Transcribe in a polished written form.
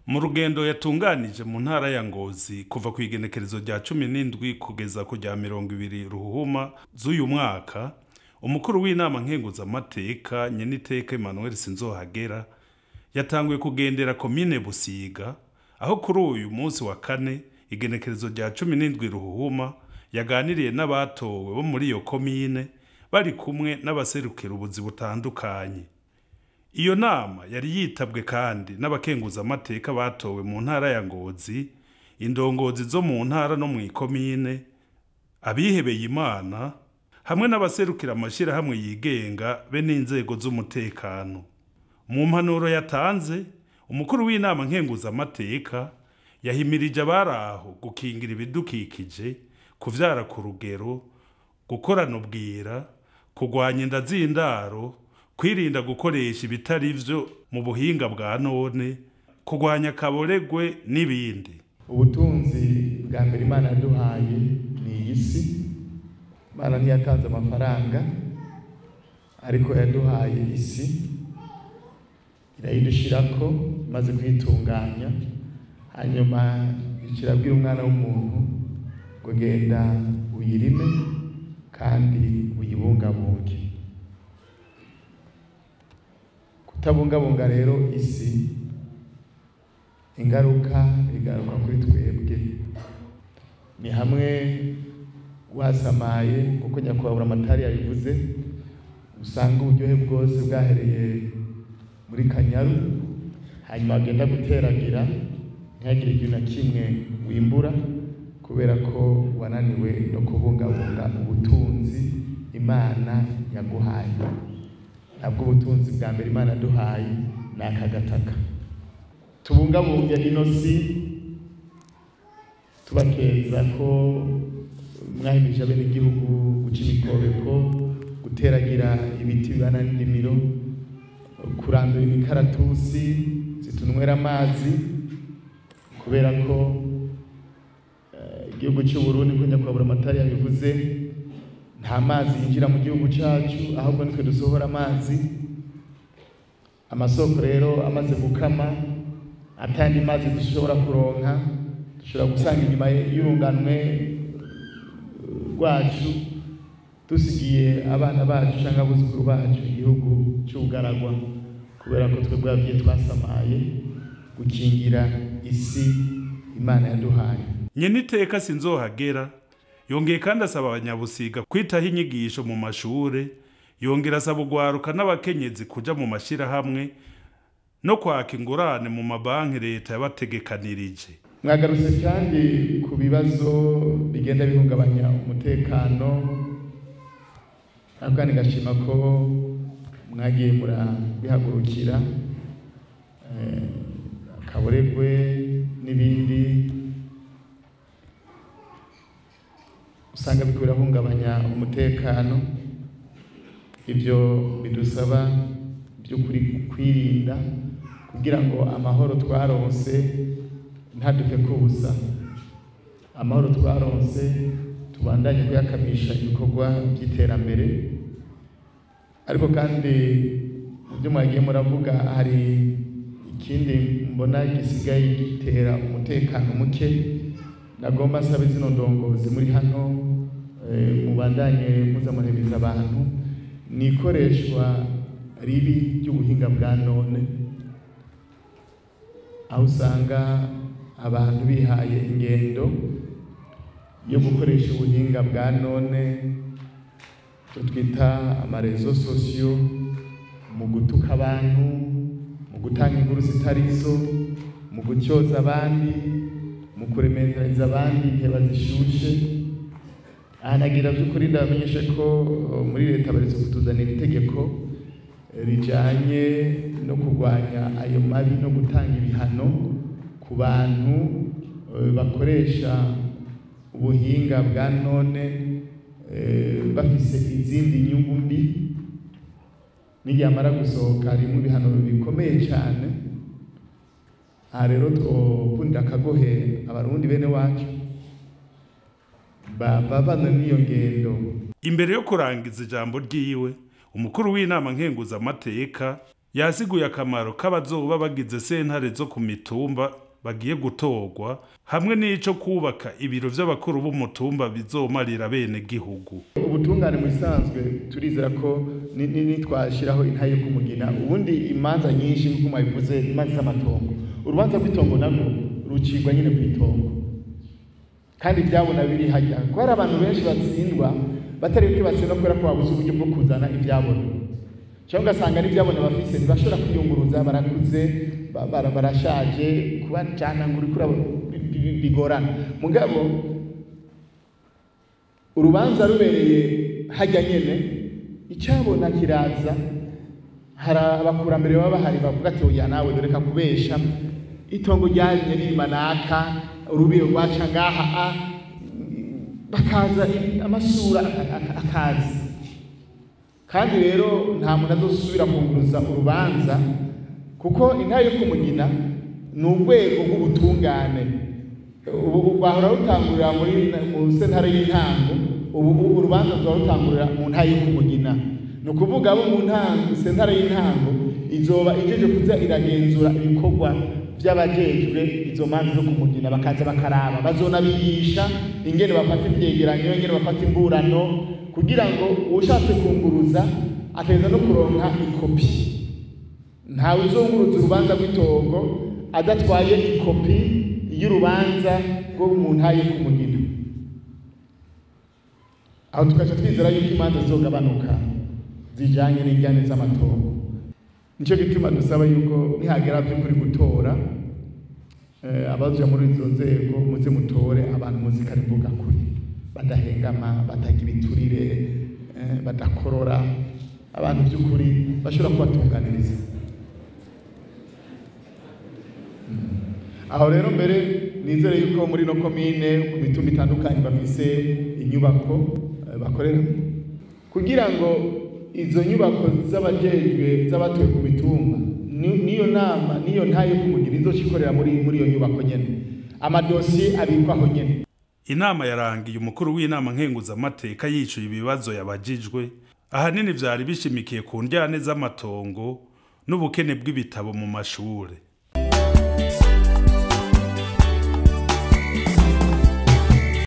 Mu rugendo yatunganije mu ntara ya Ngozi kuva ku igenekerezo rya 17 kugeza ku rya 20 Ruhuhuma z'uyu mwaka, umukuru w'inama nkenguzamateka Nyeniteka Emmanuel Sinzohagera yatanguye kugendera komine Busiga, aho kuri uyu munsi wa kane igenekerezo rya 17 Ruhuhuma yaganiriye n'abatowe bo muri iyo komine bari kumwe n'abaserukira ubuzi butandukanye. Iyo nama yari yitabwe kandi n'abakenguzamateka batowe mu ntara ya Ngozi, indongozi zo mu ntara no mu ikomine, abihebeye Imana hamwe n'abaserukira amashirahamwe yigenga be n'inzego z'umutekano. Mu mpanuro yatanze, umukuru w'inama nkenguzamateka yahimirije abari aho gukingira ibidukikije, kuvyara ku rugero, gukorana ubwira, kurwanya inda z'indaro, kwirinda gukoresha ibitari vyo mu buhinga bwa none, kurwanya akaboregwe n'ibindi. Ubutunzi bwa mbere Imana yaduhaye ni iyi si. Imana ntiyatanze amafaranga, ariko yaduhaye isi, irayidushirako imaze kuyitunganya, hanyuma ikirabwira umwana w'umuntu ngo genda uyirime kandi uyibungabunge. Kutabungabunga rero isi, ingaruka igaruka kuri twebwe. Ni hamwe wasamaye, kuko nyakubahwa Buramatari yabivuze, usanga uburyohe bwose bwahereye muri Kanyaru, hanyuma wagenda guteragira ntihagire ikintu na kimwe wimbura, kubera ko wananiwe no kubungabunga ubutunzi Imana yaguhaye. Ntabwo ubutunzi bwa mbere Imana yaduhaye ni aka gataka. Tubungabunge ino si, tubakeza ko mwahimirije abenegihugu guca imikobeko, guteragira ibiti bibana n'indimiro, kurandura imikaratusi zitunywera amazi, kubera ko igihugu cy'u Burundi, nkuko nyakubahwa Buramatari yabivuze, nta mazi yinjira mu gihugu cyacu, ahubwo nitwe dusohora amazi. Amasoko rero amaze gukama, atandi mazi dushobora kuronka, dushobora gusanga inyuma y'urunganwe rwacu dusigiye abana bacu cyangwa abuzukuru bacu igihugu cy'ubugaragwa, kubera ko twebwe abavyeyi twasamaye gukingira isi Imana yaduhaye. Nyeniteka Sinzohagera yongeye kandi asaba abanyabusiga kwitaho inyigisho mu mashure, yongera asaba ugwaruka n'abakenyezi kuja mu mashirahamwe no kwaka ingurane mu mabanki leta yabategekanirije. Mwagarutse kandi ku bibazo bigenda bihungabanya umutekano, ariko kandi ngashima ko mwagiye murabihagurukira, akaboregwe n'ibindi usanga biriko birahungabanya umutekano. Ibyo bidusaba by'ukuri kwirinda kugira ngo amahoro twaronse ntadufe kubusa. Amahoro twaronse tubandanye kuyakamisha ibikorwa by'iterambere. Ariko kandi mu byo mwagiye muravuga, hari ikindi mbona gisigaye gitera umutekano muke. Nagomba nsabe zino ndongozi muri hano, mubandanye muza muremeza abantu, ni ikoreshwa ribi ry'ubuhinga bwa none, aho usanga abantu bihaye ingendo yo gukoresha ubuhinga bwa none, icyo twita ama réseaux sociaux, mu gutuka abantu, mu gutanga inkuru zitarizo, mu gutyoza abandi, mu kuremereza abandi inteba zishushe. Aha nagira by'ukuri ndabamenyeshe ko muri leta baretse kutuzanira itegeko rijanye no kurwanya ayo mabi no gutanga ibihano ku bantu bakoresha ubuhinga bwa none bafise izindi nyungu mbi. N'iryamara gusohoka rimwe ibihano bikomeye cyane. Aha rero twovunira akagohe Abarundi bene wacu bavana n'iyo ngendo. Imbere yo kurangiza ijambo ryiwe, umukuru w'inama nkenguzamateka Yasiguye akamaro k'abazoba bagize sentare zo ku mitumba bagiye gutorwa, hamwe n'ico kubaka ibiro vy'abakuru b'umutumba bizomarira bene gihugu. Ubutungane mu bisanzwe turizera ko nitwashiraho intahe yo kumugina, ubundi imanza nyinshi nk'uko mwabivuze, imanza z'amatongo, urubanza rw'itongo narwo rucirwa nyine kw'itongo, kandi ivyabona biri hajya. Kuko hari abantu benshi batsindwa batari bike batsindwa kubera ko babuze uburyo bwo kuzana ivyabona, cyangwa ugasanga n'ivyabona bafise ntibashobora kwiyunguruza, barakuze, barashaje, kubajana ngo uriko bigorana. Mugabo urubanza rubereye hajya nyene, icabona kiraza, hari abakurambere baba bahari bavuga ati oya nawe doreka kubesha, itongo ryaremye rimanaka, urubiro rwaca ngaha a, bakaza amasura akaza. Kandi rero nta muntu azosubira kunguruza urubanza, kuko intahe yo kumugina ni urwego rw'ubutungane. Ubu rwahora rutangurira muri mu sentare y'intango, ubu urubanza ruzaba rutangurira mu ntahe yo kumugina. Ni ukuvuga abo mu ntango, sentare y'intango izoba ijeje kuza iragenzura ibikorwa vy'abajejwe izo manza zo kumugina, bakaza bakaraba, bazonabigisha ingene bafata ivyegeranyo, ingene bafata imburano, kugira ngo uwushatse kunguruza ateza no kuronka ikopi. Ntawe uzunguruza urubanza rw'itongo adatwaye ikopi y'urubanza rwo mu ntahe yo kumugina. Aho tukaca twizera yuko imanza zizogabanuka zijanye n'injyane z'amatongo. Nico gituma dusaba yuko nihagera vy'ukuri gutora, abaja muri izo nzego muze mutore abantu muzi ko ari mvuga kuri, badahengama, batagira ibiturire, badakorora, abantu by'ukuri bashobora kubatunganiriza. Aho rero mbere nizere yuko muri no komine ku mitumba itandukanye bafise inyubako bakorera, kugira ngo izo nyubako z'abajejwe z'abatuye ku mitumba niyo nama niyo ntayo kumugira izoshikorera muri iyo nyubako nyene, amadosiye abikwaho nyene. Inama yarangiye umukuru w'inama nkenguzamateka yicuye ibibazo yabajijwe, ahanini vyari bishimikiye ku njyane z'amatongo n'ubukene bw'ibitabo mu mashure.